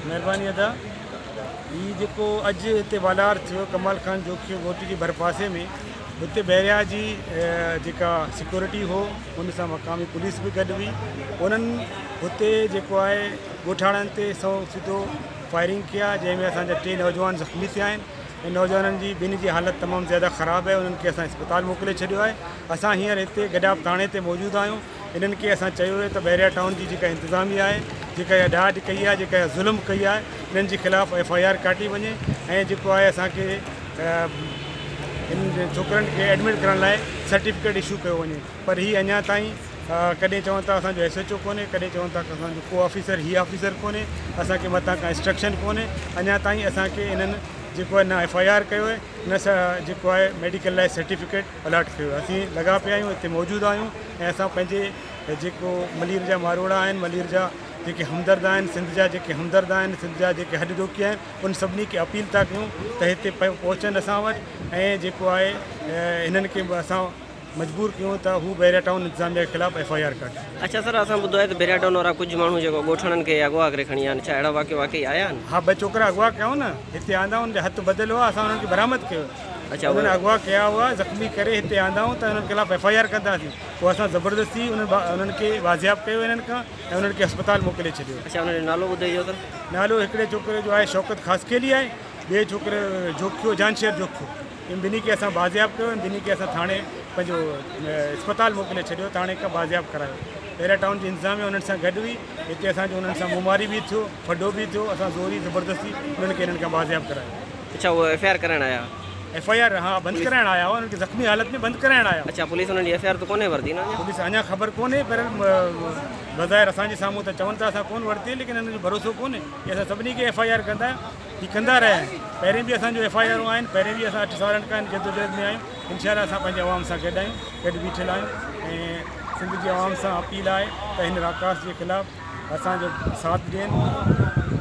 مهرباني ادا هي جيڪو اڄ هتي والار ٿيو ڪمال خان جوکيو ڳوٺ جي ڀرپاسي ۾ هتي بحريا جي جيڪا سيڪورٽي هو ان سان مقامي پوليس به گڏ هئي انهن هتي جيڪو آهي ڳوٺاڻن تي سو سڌو فائرنگ ڪيا جنهن ۾ اسان جا ٽي نوجوان زخمي ٿيا آهن ۽ نوجوانن جي ٻن جي حالت تمام زياده خراب آهي انهن کي اسان اسپتال موڪلي ڇڏيو آهي اسان هينئر هتي گڏاپ ٿاڻي تي موجود آهيون انهن کي اسان چيو هيو ته بحريا ٽائون جي جيڪا انتظاميه آهي جيڪا اها ڏاڍ ڪئي آهي جيڪا اها ظلم ڪئي آهي انهن جي خلاف ايف I R ڪاٽي وڃي ۽ جيڪو آهي اسان کي انهن ڇوڪرن کي ايڊمٽ ڪرڻ لاء سرٽيفڪيٽ اشو ڪيو وڃي پر هي اڃا تائين ڪڏهن چون ٿا اسان جو ايس ايچ او ڪونهي ڪڏهن چون ٿا اسان جو ڪو آفيسر هي آفيسر ڪونهي اسان کي مٿان ڪا انسٽرڪشن ڪونهي اڃا تائين اسان کي انهن جيڪو آهي نه ايف I R ڪيو آهي نه جيڪو آهي ميڊيڪل لاء سرٽيفڪيٽ الاٽ ڪيو اسين لڳا پيا آهيون هتي موجود آهيون ۽ اسان پنهنجي جيڪو ملير جا ماروئڙا آهن ملير جا جيڪي همدرد آهن سنڌ جا جيڪي همدرد آهن سنڌ جا جيڪي هڏ ڏوکي آهن ان سڀني کي اپيل ٿا ڪيون ته هتي پهچن اسان وٽ ۽ جيڪو آهي هنن کي اسان مجبور ڪيون ته هو بحريا ٽائون انتظاميا جي خلاف ايف I R ڪڍ. اڇا سر اسان ٻڌو آهي ته بحريا ٽائون وارا ڪجهه ماڻهو جيڪو ڳوٺاڻن کي اغوا ڪري کڻي آيا آهن ڇا اهڙا واقعا واقعي آيا آهن؟ ها ٻه ڇوڪرا اغوا ڪيائون نه هتي آندا انهن جا هٿ ٻڌل هئا اسان انهن کي برآمد ڪيو. اڇا انهن اغوا ڪيا هئا زخمي ڪري هتي آندائون ته انهن خلاف ايف I R ڪنداسين پوء اسان زبردستي انهن کي بازياب ڪيو انهن کان ۽ انهن کي اسپتال موڪلي ڇڏيو. اڇا انهن جو نالو ٻڌائجو سر. نالو هڪڙي ڇوڪري جو آهي شوڪت خاصخيلي آهي ٻئي ڇوڪري جو جوکيو جانشير جوکيو ان ٻنهي کي اسان بازياب ڪيو ۽ ٻنهي کي اسان ٿاڻي پنهنجو اسپتال موڪلي ڇڏيو ٿاڻي کان بازياب ڪرايو پيرا ٽائون جي انتظاميا انهن سان گڏ هئي هتي اسان جو انهن سان منهن ماري به ٿيو ڦڏو به ٿيو اسان زوري زبردستي انهن کي انهن کان بازياب ڪرايو. اڇا اهي ايف I R ڪرائڻ آيا. ايف I R ها بند ڪرائڻ آيا هئا انهن کي زخمي حالت ۾ بند ڪرائڻ آيا. اڇا پوليس انهن جي ايف I R ته ڪونهي ورتي نه اڃا. پوليس اڃا خبر ڪونهي پر بظاهر اسان جي سامهون ته چون ٿا اسان ڪون ورتي ليڪن انهن جو ڀروسو ڪونهي هي اسان سڀني کي ايف I R ڪندا هي ڪندا رهيا آهن پهرين به اسان جو ايف I آرون آهن پهرين به اسان 8 سالن کان جدوجهد ۾ آهيون انشاء الله اسان پنهنجي عوام سان گڏ آهيون گڏ بيٺل آهيون ۽ سنڌ جي عوام سان اپيل آهي ته هن راڪاس جي خلاف اسان جو ساٿ ڏين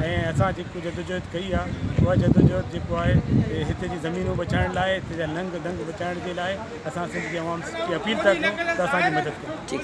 ۽ اسان جيڪو جدوجهد ڪئي آهي اها جدوجهد جيڪو آهي هتي جي زمينون بچائڻ لاء هتي جا ننگ دنگ بچائڻ جي لاء اسان سنڌ جي عوام کي اپيل ٿا ڪيون ته اسان جي مدد ڪن.